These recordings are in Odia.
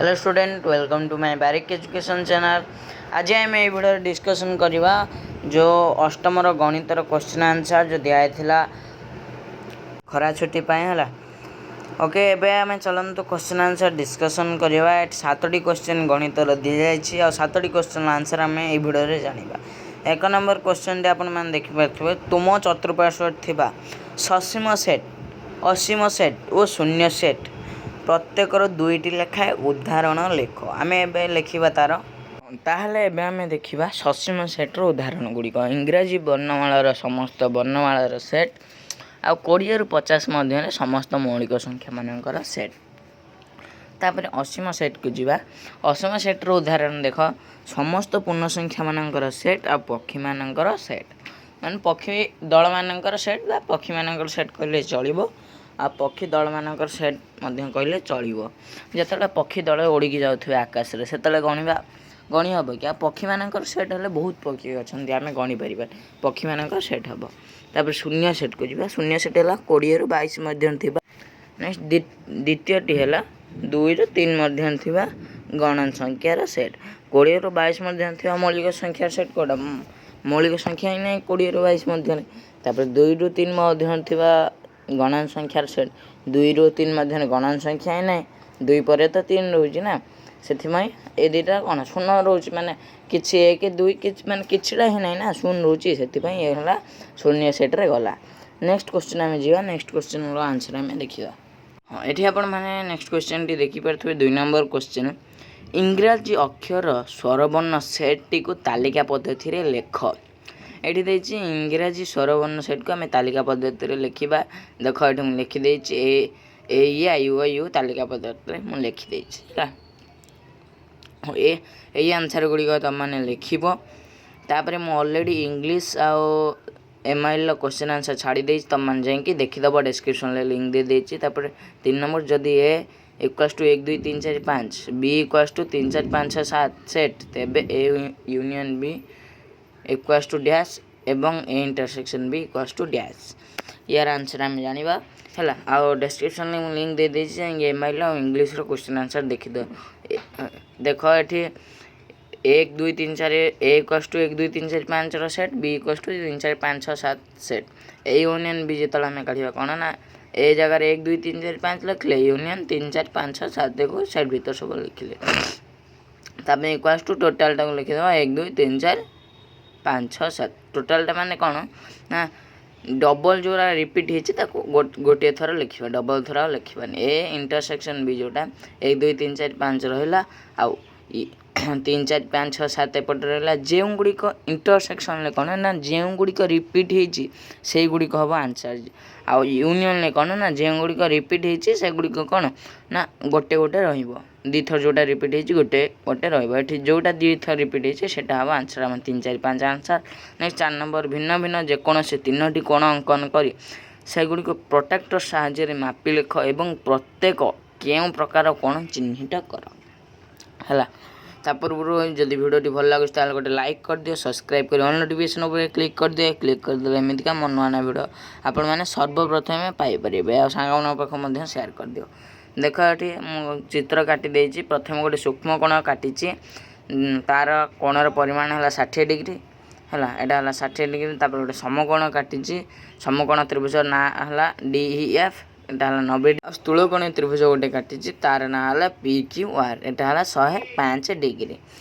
Hello student, welcome to my Barik Education channel. ଆଜି ଆମେ ଏଇ ଭିଡ଼ିଓରେ ଡିସ୍କସନ୍ କରିବା ଯେଉଁ ଅଷ୍ଟମର ଗଣିତର କ୍ୱେଶ୍ଚିନ୍ ଆନ୍ସର୍ ଯେଉଁ ଦିଆଯାଇଥିଲା ଖରା ଛୁଟି ପାଇଁ, ହେଲା। ଓକେ, ଏବେ ଆମେ ଚାଲନ୍ତୁ କ୍ୱେଶ୍ଚିନ୍ ଆନ୍ସର୍ ଡିସ୍କସନ୍ କରିବା। ଏଠି ସାତଟି କ୍ୱେଶ୍ଚିନ୍ ଗଣିତର ଦିଆଯାଇଛି ଆଉ ସାତଟି କ୍ୱେଶ୍ଚିନ୍ର ଆନ୍ସର୍ ଆମେ ଏଇ ଭିଡ଼ିଓରେ ଜାଣିବା। ଏକ ନମ୍ବର କ୍ୱେଶ୍ଚିନ୍ଟି ଆପଣମାନେ ଦେଖିପାରୁଥିବେ, ତୁମ ଚତୁଃପାର୍ଶ୍ୱରେ ଥିବା ସସୀମ ସେଟ୍, ଅସୀମ ସେଟ୍ ଓ ଶୂନ୍ୟ ସେଟ୍ ପ୍ରତ୍ୟେକର ଦୁଇଟି ଲେଖାଏଁ ଉଦାହରଣ ଲେଖ। ଆମେ ଏବେ ଲେଖିବା ତାର। ତାହେଲେ ଏବେ ଆମେ ଦେଖିବା ସସୀମ ସେଟ୍ର ଉଦାହରଣ ଗୁଡ଼ିକ। ଇଂରାଜୀ ବର୍ଣ୍ଣମାଳାର ସମସ୍ତ ବର୍ଣ୍ଣମାଳାର ସେଟ୍ ଆଉ 20ରୁ 50 ମଧ୍ୟରେ ସମସ୍ତ ମୌଳିକ ସଂଖ୍ୟାମାନଙ୍କର ସେଟ୍। ତାପରେ ଅସୀମ ସେଟ୍କୁ ଯିବା। ଅସୀମ ସେଟ୍ର ଉଦାହରଣ ଦେଖ, ସମସ୍ତ ପୂର୍ଣ୍ଣ ସଂଖ୍ୟାମାନଙ୍କର ସେଟ୍ ଆଉ ପକ୍ଷୀମାନଙ୍କର ସେଟ୍, ମାନେ ପକ୍ଷୀ ଦଳମାନଙ୍କର ସେଟ୍ ବା ପକ୍ଷୀମାନଙ୍କର ସେଟ୍ କହିଲେ ଚଳିବ ଆଉ ପକ୍ଷୀ ଦଳମାନଙ୍କର ସେଟ୍ ମଧ୍ୟ କହିଲେ ଚଳିବ। ଯେତେବେଳେ ପକ୍ଷୀ ଦଳ ଉଡ଼ିକି ଯାଉଥିବେ ଆକାଶରେ, ସେତେବେଳେ ଗଣିବା, ଗଣି ହେବ କି? ଆଉ ପକ୍ଷୀମାନଙ୍କର ସେଟ୍ ହେଲେ ବହୁତ ପକ୍ଷୀ ଅଛନ୍ତି, ଆମେ ଗଣିପାରିବା, ପକ୍ଷୀମାନଙ୍କର ସେଟ୍ ହେବ। ତାପରେ ଶୂନ୍ୟ ସେଟ୍କୁ ଯିବା। ଶୂନ୍ୟ ସେଟ୍ ହେଲା 20ରୁ 22 ମଧ୍ୟରେ ଥିବା। ନେକ୍ସଟ ଦ୍ୱିତୀୟଟି ହେଲା 2ରୁ 3 ମଧ୍ୟରେ ଥିବା ଗଣ ସଂଖ୍ୟାର ସେଟ୍। 20ରୁ 22 ମଧ୍ୟରେ ଥିବା ମୌଳିକ ସଂଖ୍ୟାର ସେଟ୍ କେଉଁଟା? ମୌଳିକ ସଂଖ୍ୟା ହିଁ ନାହିଁ 20ରୁ 22 ମଧ୍ୟରେ। ତାପରେ 2ରୁ 3 ମଧ୍ୟରେ ଥିବା ଗଣନ ସଂଖ୍ୟାର ସେଟ୍। 2ରୁ 3 ମଧ୍ୟରେ ଗଣନ ସଂଖ୍ୟା ହିଁ ନାହିଁ। ଦୁଇ ପରେ ତ ତିନି ରହୁଛି ନା, ସେଥିପାଇଁ ଏ ଦୁଇଟା କ'ଣ ଶୂନ ରହୁଛି। ମାନେ କିଛି ଏକ, ଦୁଇ, କିଛି ମାନେ କିଛିଟା ହିଁ ନାହିଁ ନା, ଶୂନ ରହୁଛି। ସେଥିପାଇଁ ଏ ହେଲା ଶୂନ୍ୟ ସେଟ୍ରେ ଗଲା। ନେକ୍ସଟ କ୍ୱେଶ୍ଚିନ୍ ଆମେ ଯିବା। ନେକ୍ସଟ କ୍ୱେଶ୍ଚିନ୍ର ଆନ୍ସର୍ ଆମେ ଦେଖିବା। ହଁ, ଏଠି ଆପଣମାନେ ନେକ୍ସଟ କ୍ୱେଶ୍ଚିନ୍ଟି ଦେଖିପାରୁଥିବେ, ଦୁଇ ନମ୍ବର କ୍ୱେଶ୍ଚିନ୍। ଇଂରାଜୀ ଅକ୍ଷର ସ୍ୱରବର୍ଣ୍ଣ ସେଟ୍ଟିକୁ ତାଲିକା ପଦ୍ଧତିରେ ଲେଖ। ଏଠି ଦେଇଛି, ଇଂରାଜୀ ସ୍ୱରବର୍ଣ୍ଣ ସେଟ୍କୁ ଆମେ ତାଲିକା ପଦ୍ଧତିରେ ଲେଖିବା। ଦେଖ, ଏଠି ମୁଁ ଲେଖିଦେଇଛି ଏ ଏ ଇ I O you, ତାଲିକା ପଦ୍ଧତିରେ ମୁଁ ଲେଖିଦେଇଛି, ହେଲା। ଏଇ ଆନ୍ସର୍ ଗୁଡ଼ିକ ତୁମମାନେ ଲେଖିବ। ତାପରେ ମୁଁ ଅଲରେଡ଼ି ଇଂଲିଶ ଆଉ ଏମ୍ଆଇଏଲ୍ର କ୍ୱେଶ୍ଚିନ୍ ଆନ୍ସର୍ ଛାଡ଼ି ଦେଇଛି, ତୁମମାନେ ଯାଇକି ଦେଖିଦେବ, ଡେସ୍କ୍ରିପସନ୍ରେ ଲିଙ୍କ୍ ଦେଇଦେଇଛି। ତାପରେ ତିନି ନମ୍ବର, ଯଦି A equals to 1, 2, 3, 4, 5, B equals to 3, 4, 5, 6, 7 set, ତେବେ A union B equals to dash ଏବଂ A intersection B equals to dash, ୟାର ଆନ୍ସର୍ ଆମେ ଜାଣିବା, ହେଲା। ଆଉ ଡେସ୍କ୍ରିପସନ୍ରେ ମୁଁ ଲିଙ୍କ୍ ଦେଇଦେଇଛି, ଯାଇକି ଏମ୍ଆଇଏଲ୍ ଆଉ ଇଂଲିଶର କ୍ୱେଶ୍ଚିନ୍ ଆନ୍ସର୍ ଦେଖିଦିଅ। ଦେଖ, ଏଠି 1, 2, 3, 4, ଏ ଇକ୍ୱାଲ୍ସ ଟୁ 1, 2, 3, 4, 5ର set, B equals to 3, 4, 5, 6, 7 set. A union B ଯେତେବେଳେ ଆମେ କାଢ଼ିବା, କ'ଣ ନା ଏ ଜାଗାରେ 1, 2, 3, 4, 5 ଲେଖିଲେ, ୟୁନିୟନ୍ 3, 4, 5, 6, 7କୁ ସେଟ୍ ଭିତରେ ସବୁ ଲେଖିଲେ। ତାପରେ ଇକ୍ୱାଲ୍ସ ଟୁ ଟୋଟାଲଟାକୁ ଲେଖିଦେବା, 1, 2, 3, 4, 5, 6, 7। ଟୋଟାଲଟା ମାନେ କ'ଣ ନା ଡବଲ୍ ଯେଉଁଟା ରିପିଟ୍ ହେଇଛି, ତାକୁ ଗୋଟିଏ ଥର ଲେଖିବା, ଡବଲ୍ ଥର ଆଉ ଲେଖିବାନି। ଏ ଇଣ୍ଟରସେକ୍ସନ୍ ବି ଯେଉଁଟା 1, 2, 3, 4, 5 ରହିଲା ଆଉ 3, 4, 5, 6, 7 ଏପଟେ ରହିଲା। ଯେଉଁଗୁଡ଼ିକ ଇଣ୍ଟରସେକ୍ସନ୍ରେ କ'ଣ ନା ଯେଉଁଗୁଡ଼ିକ ରିପିଟ୍ ହେଇଛି, ସେଇଗୁଡ଼ିକ ହେବ ଆନ୍ସର୍। ଆଉ ୟୁନିୟନ୍ରେ କ'ଣ ନା ଯେଉଁଗୁଡ଼ିକ ରିପିଟ୍ ହେଇଛି, ସେଗୁଡ଼ିକ କ'ଣ ନା ଗୋଟେ ଗୋଟେ ରହିବ। ଦୁଇଥର ଯେଉଁଟା ରିପିଟ୍ ହେଇଛି, ଗୋଟେ ଗୋଟେ ରହିବ। ଏଠି ଯେଉଁଟା ଦୁଇଥର ରିପିଟ୍ ହେଇଛି, ସେଇଟା ହେବ ଆନ୍ସର୍। ଆମ 3, 4, 5 ଆନ୍ସର୍। ନେକ୍ସଟ ଚାରି ନମ୍ବର, ଭିନ୍ନ ଭିନ୍ନ ଯେକୌଣସି ତିନୋଟି କୋଣ ଅଙ୍କନ କରି ସେଗୁଡ଼ିକୁ ପ୍ରୋଟ୍ରାକ୍ଟର ସାହାଯ୍ୟରେ ମାପି ଲେଖ ଏବଂ ପ୍ରତ୍ୟେକ କେଉଁ ପ୍ରକାର କୋଣ ଚିହ୍ନିଟ କର, ହେଲା। ତା ପୂର୍ବରୁ ଯଦି ଭିଡ଼ିଓଟି ଭଲ ଲାଗୁଛି, ତାହେଲେ ଗୋଟେ ଲାଇକ୍ କରିଦିଅ, ସବସ୍କ୍ରାଇବ୍ କରି ଅଲ୍ ନୋଟିଫିକେସନ୍ ଉପରେ କ୍ଲିକ୍ କରିଦିଅ। କ୍ଲିକ୍ କରିଦେଲେ ଏମିତିକା ମୋ ନୂଆ ନୂଆ ଭିଡ଼ିଓ ଆପଣମାନେ ସର୍ବପ୍ରଥମେ ପାଇପାରିବେ ଆଉ ସାଙ୍ଗମାନଙ୍କ ପାଖକୁ ମଧ୍ୟ ସେୟାର କରିଦିଅ। ଦେଖ, ଏଠି ମୁଁ ଚିତ୍ର କାଟି ଦେଇଛି। ପ୍ରଥମେ ଗୋଟେ ସୂକ୍ଷ୍ମ କୋଣ କାଟିଛି, ତାର କୋଣର ପରିମାଣ ହେଲା 60 ଡିଗ୍ରୀ, ହେଲା। ଏଇଟା ହେଲା 60 ଡିଗ୍ରୀ। ତାପରେ ଗୋଟେ ସମକୋଣ କାଟିଛି। ସମକୋଣ ତ୍ରିଭୁଜ ନାଁ ହେଲା ଡି ଇ ଏଫ୍, ଏଇଟା ହେଲା 90। ଆଉ ସ୍ଥୂଳକୋଣୀୟ ତ୍ରିଭୁଜ ଗୋଟେ କାଟିଛି, ତାର ନାଁ ହେଲା ପି କ୍ୟୁ ଆର୍, ଏଇଟା ହେଲା 105 ଡିଗ୍ରୀ।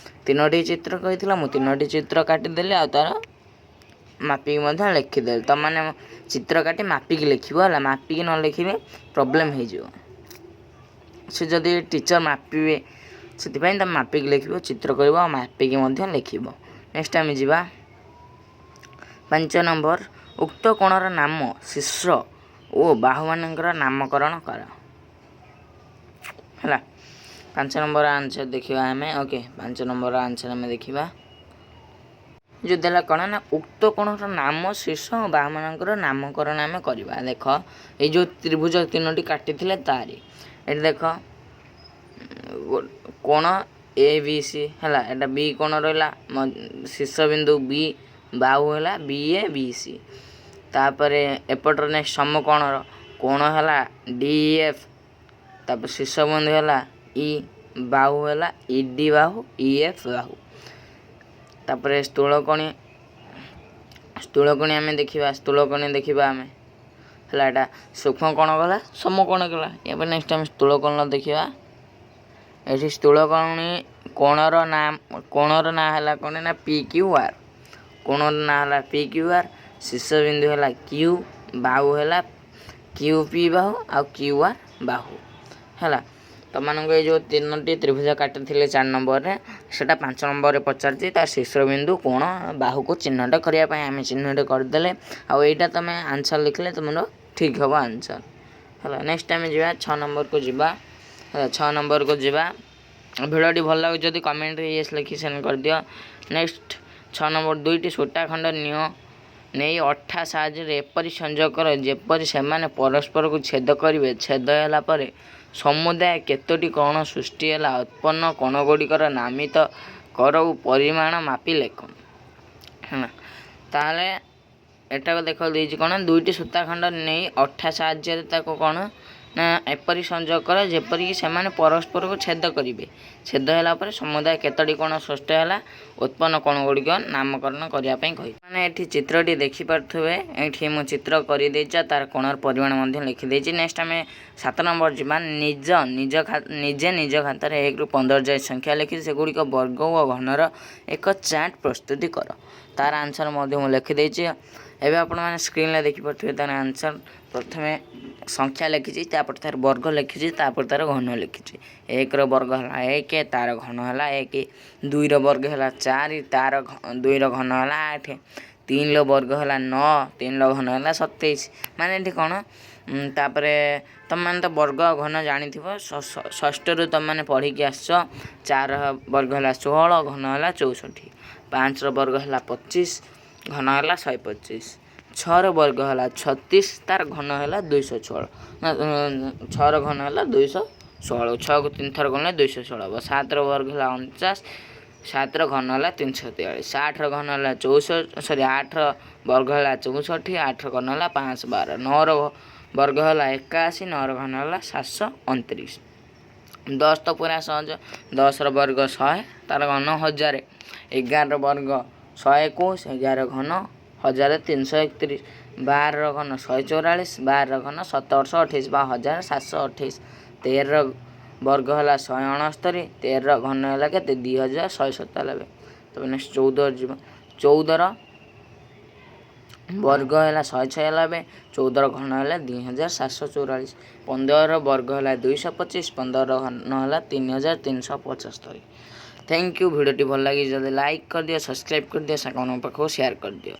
ତିନୋଟି ଚିତ୍ର କହିଥିଲା, ମୁଁ ତିନୋଟି ଚିତ୍ର କାଟିଦେଲି ଆଉ ତାର ମାପିକି ମଧ୍ୟ ଲେଖିଦେଲି। ତୁମମାନେ ଚିତ୍ର କାଟି ମାପିକି ଲେଖିବ, ହେଲା। ମାପିକି ନ ଲେଖିଲେ ପ୍ରୋବ୍ଲେମ୍ ହେଇଯିବ, ସେ ଯଦି ଟିଚର୍ ମାପିବେ। ସେଥିପାଇଁ ତୁମେ ମାପିକି ଲେଖିବ, ଚିତ୍ର କରିବ ଆଉ ମାପିକି ମଧ୍ୟ ଲେଖିବ। ନେକ୍ସଟ ଆମେ ଯିବା ପାଞ୍ଚ ନମ୍ବର, ଉକ୍ତ କୋଣର ନାମ, ଶୀର୍ଷ ଓ ବାହୁମାନଙ୍କର ନାମକରଣ କର, ହେଲା। ପାଞ୍ଚ ନମ୍ବର ଆନ୍ସର୍ ଦେଖିବା ଆମେ। ଓକେ, ପାଞ୍ଚ ନମ୍ବର ଆନ୍ସର୍ ଆମେ ଦେଖିବା। ଯେଉଁ ଦେଲା କ'ଣ ନା ଉକ୍ତ କୋଣର ନାମ, ଶୀର୍ଷ ଓ ବାହୁମାନଙ୍କର ନାମକରଣ ଆମେ କରିବା। ଦେଖ, ଏଇ ଯେଉଁ ତ୍ରିଭୁଜ ତିନୋଟି କାଟିଥିଲେ ତାରି ଏଠି ଦେଖ, କୋଣ ଏ ବି ସି ହେଲା, ଏଇଟା ବି କୋଣ ରହିଲା, ଶୀର୍ଷବିନ୍ଦୁ ବି, ବାହୁ ହେଲା ବି ଏ ବି ସି। ତାପରେ ଏପଟର ନେକ୍ସଟ ସମକୋଣର କୋଣ ହେଲା ଡି ଏଫ୍, ତାପରେ ଶୀର୍ଷବିନ୍ଦୁ ହେଲା ଇ। ବାହୁ ହେଲା ଇ ଡି ବାହୁ, ଇ ଏଫ୍ ବାହୁ। ତାପରେ ସ୍ଥୂଳକୋଣୀ, ସ୍ଥୂଳକୋଣୀ ଆମେ ଦେଖିବା। ସ୍ଥୂଳକୋଣୀ ଦେଖିବା ଆମେ। ହେଲା, ଏଇଟା ସୂକ୍ଷ୍ମ କୋଣ ଗଲା, ସମକୋଣ ଗଲା। ଏବେ ନେକ୍ସଟ ଆମେ ସ୍ଥୂଳକୋଣ ଦେଖିବା। ଏଠି ସ୍ଥୂଳକୋଣୀ କୋଣର ନାଁ ହେଲା କ'ଣ ନା ପି କ୍ୟୁ ଆର୍। କୋଣର ନାଁ ହେଲା ପି କ୍ୟୁ ଆର୍। ଶୀର୍ଷବିନ୍ଦୁ ହେଲା କ୍ୟୁ, ବାହୁ ହେଲା କ୍ୟୁ ପି ବାହୁ ଆଉ କ୍ୟୁ ଆର୍ ବାହୁ। ହେଲା, ତମମାନଙ୍କୁ ଏଇ ଯେଉଁ ତିନୋଟି ତ୍ରିଭୁଜ କାଟିଥିଲେ 4 ନମ୍ବରରେ, ସେଇଟା 5 ନମ୍ବରରେ ପଚାରିଛି। ତା ଶୀର୍ଷବିନ୍ଦୁ, କୋଣ, ବାହୁକୁ ଚିହ୍ନଟ କରିବା ପାଇଁ। ଆମେ ଚିହ୍ନଟ କରିଦେଲେ। ଆଉ ଏଇଟା ତମେ ଆନ୍ସର୍ ଲେଖିଲେ ତୁମର ଠିକ୍ ହେବ ଆନ୍ସର୍। ହେଲା, ନେକ୍ସଟ ଆମେ ଯିବା, 6 ନମ୍ବରକୁ ଯିବା। ହେଲା, 6 ନମ୍ବରକୁ ଯିବା। ଭିଡ଼ିଓଟି ଭଲ ଲାଗୁଛି ଯଦି କମେଣ୍ଟରେ ୟେସ୍ ଲେଖି ସେଣ୍ଡ କରିଦିଅ। ନେକ୍ସଟ 6 ନମ୍ବର, ଦୁଇଟି ସୂତା ଖଣ୍ଡ ନିଅ, ନେଇ ଅଠା ସାହାଯ୍ୟରେ ଏପରି ସଂଯୋଗ କର ଯେପରି ସେମାନେ ପରସ୍ପରକୁ ଛେଦ କରିବେ। ଛେଦ ହେଲା ପରେ ସମୁଦାୟ କେତୋଟି କୋଣ ସୃଷ୍ଟି ହେଲା? ଉତ୍ପନ୍ନ କୋଣଗୁଡ଼ିକର ନାମିତ କର ଓ ପରିମାଣ ମାପି ଲେଖ। ହେଲା, ତାହେଲେ ଏଟାକୁ ଦେଖ, ଦେଇଛି କ'ଣ? ଦୁଇଟି ସୂତା ଖଣ୍ଡ ନେଇ ଅଠା ସାହାଯ୍ୟରେ ତାକୁ କ'ଣ ନା ଏପରି ସଂଯୋଗ କର ଯେପରିକି ସେମାନେ ପରସ୍ପରକୁ ଛେଦ କରିବେ। ଛେଦ ହେଲା ପରେ ସମୁଦାୟ କେତୋଟି କୋଣ ସୃଷ୍ଟି ହେଲା? ଉତ୍ପନ୍ନ କୋଣ ଗୁଡ଼ିକ ନାମକରଣ କରିବା ପାଇଁ କହିଛି। ମାନେ ଏଠି ଚିତ୍ରଟି ଦେଖିପାରୁଥିବେ, ଏଠି ମୁଁ ଚିତ୍ର କରିଦେଇଛି ଆଉ ତାର କୋଣର ପରିମାଣ ମଧ୍ୟ ଲେଖିଦେଇଛି। ନେକ୍ସଟ ଆମେ 7 ନମ୍ବର ଯିବା। ନିଜେ ନିଜ ଖାତାରେ 1ରୁ 15 ଯାଏ ସଂଖ୍ୟା ଲେଖି ସେଗୁଡ଼ିକ ବର୍ଗ ଓ ଘନର ଏକ ଚାର୍ଟ ପ୍ରସ୍ତୁତି କର। ତାର ଆନ୍ସର୍ ମଧ୍ୟ ମୁଁ ଲେଖିଦେଇଛି। ଏବେ ଆପଣମାନେ ସ୍କ୍ରିନ୍ରେ ଦେଖିପାରୁଥିବେ ତାର ଆନ୍ସର୍। ପ୍ରଥମେ ସଂଖ୍ୟା ଲେଖିଛି, ତାପରେ ତାର ବର୍ଗ ଲେଖିଛି, ତାପରେ ତାର ଘନ ଲେଖିଛି। 1ର ବର୍ଗ ହେଲା 1, ତାର ଘନ ହେଲା 1। 2ର ବର୍ଗ ହେଲା 4, ତାର 2ର ଘନ ହେଲା 8। 3ର ବର୍ଗ ହେଲା 9, 3ର ଘନ ହେଲା 27। ମାନେ ଏଠି କ'ଣ, ତାପରେ ତମେମାନେ ତ ବର୍ଗ ଆଉ ଘନ ଜାଣିଥିବ, ଷଷ୍ଠରୁ ତମେମାନେ ପଢ଼ିକି ଆସିଛ। 4 ବର୍ଗ ହେଲା 16, ଘନ ହେଲା 64। 5ର ବର୍ଗ ହେଲା 25, ଘନ ହେଲା 125। 6ର ବର୍ଗ ହେଲା 36, ତାର ଘନ ହେଲା 216 ନା, 6ର ଘନ ହେଲା 216। 6କୁ ତିନି ଥର ଗଣିଲେ 216 ହେବ। 7ର ବର୍ଗ ହେଲା 49, 7ର ଘନ ହେଲା 343। 8ର ଘନ ହେଲା ସରି, 8ର ବର୍ଗ ହେଲା 64, 8ର ଘନ ହେଲା 512। 9ର ବର୍ଗ ହେଲା 81, 9ର ଘନ ହେଲା 729। 10 ତ ପୁରା ସହଜ। 10ର ବର୍ଗ 100, ତାର ଘନ 1000। 11ର ବର୍ଗ 121, 11 ଘନ 1331। 12ର ଘନ 144, 12ର ଘନ 1728 ବା 1728। 13ର ବର୍ଗ ହେଲା 169, 13ର ଘନ ହେଲା କେତେ? 2197। ତାପରେ ନେକ୍ସଟ 14 ଯିବ। 14ର ବର୍ଗ ହେଲା 196, 14ର ଘନ ହେଲା 2744। 15ର ବର୍ଗ ହେଲା 225, 15ର ଘନ ହେଲା 3375। Thank you. ଭିଡ଼ିଓଟି ଭଲ ଲାଗି ଯଦି ଲାଇକ୍ କରିଦିଅ, ସବସ୍କ୍ରାଇବ୍ କରିଦିଅ, ସାଙ୍ଗମାନଙ୍କ ପାଖକୁ ସେୟାର କରିଦିଅ।